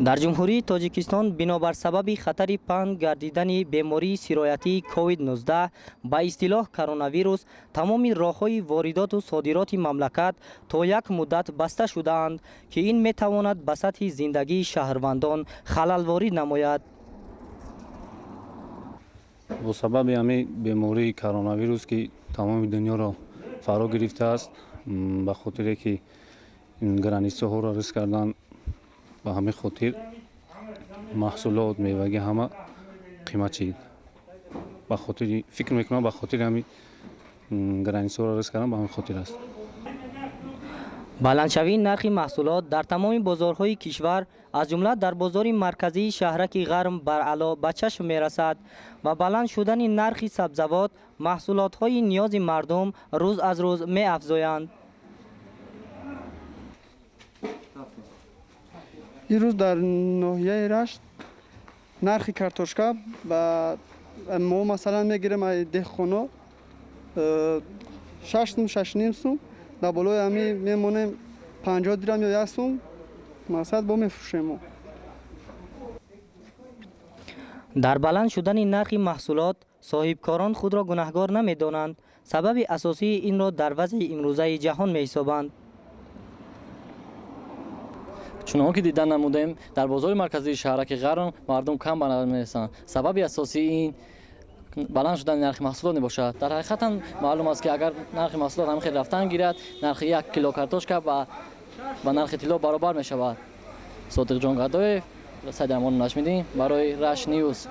Дар Ҷумҳурии Тоҷикистон бинобар сабаби хатари паҳн гардидани бемории сироятии COVID-19, ба истилоҳ коронавирус, тамоми роҳҳои воридоту содироти мамлакат то як муддат баста шудаанд, ки ин метавонад ба сатҳи зиндагии шаҳрвандон халал ворид намояд. Бо сабаби ҳамин бемории коронавирус, ки тамоми дунёро фаро гирифтааст, ба хотире ки границаҳоро рис кардан, ба ҳамин хотир маҳсулот, мевагӣ ҳама қимат шид. Ба хотири, фикр мекунам, ба хотири ҳамин границаҳоро рис кардан, ба ҳамин хотир аст. Баландшавии нархи маҳсулот дар тамоми бозорҳои кишвар, аз ҷумла дар бозори марказии шаҳраки Ғарм, баръало ба чашм мерасад ва баланд шудани нархи сабзавот, маҳсулотҳои ниёзи мардум рӯз аз рӯз меафзоянд. Ирӯз дар ноҳияи Рашт нархи картошка ба мо, масалан, мегирем ай деҳқоно 6 сум, 6,5 сум, дар болои ҳами мемонем 50 дирам ё 1 сум, мақсад, бо мефурӯшем мо. Дар баланд шудани нархи маҳсулот соҳибкорон худро гунаҳгор намедонанд. Сабаби асосии инро дар вазъи имрӯзаи ҷаҳон меҳисобанд. Чунон ки дида намудем, дар бозори марказии шаҳраки Ғарм мардум кам ба назар мерасанд. Сабаби асосии ин баланд шудани нархи маҳсулот мебошад. Дар ҳақиқатан маълум аст, ки агар нархи маҳсулот ҳамин хел рафтан гирад, нархи 1 кило картошка ба нархи тилло баробар мешавад. Содиқҷон Гадоев, Сайдамон Нашмиддин барои Рашт Ньюз.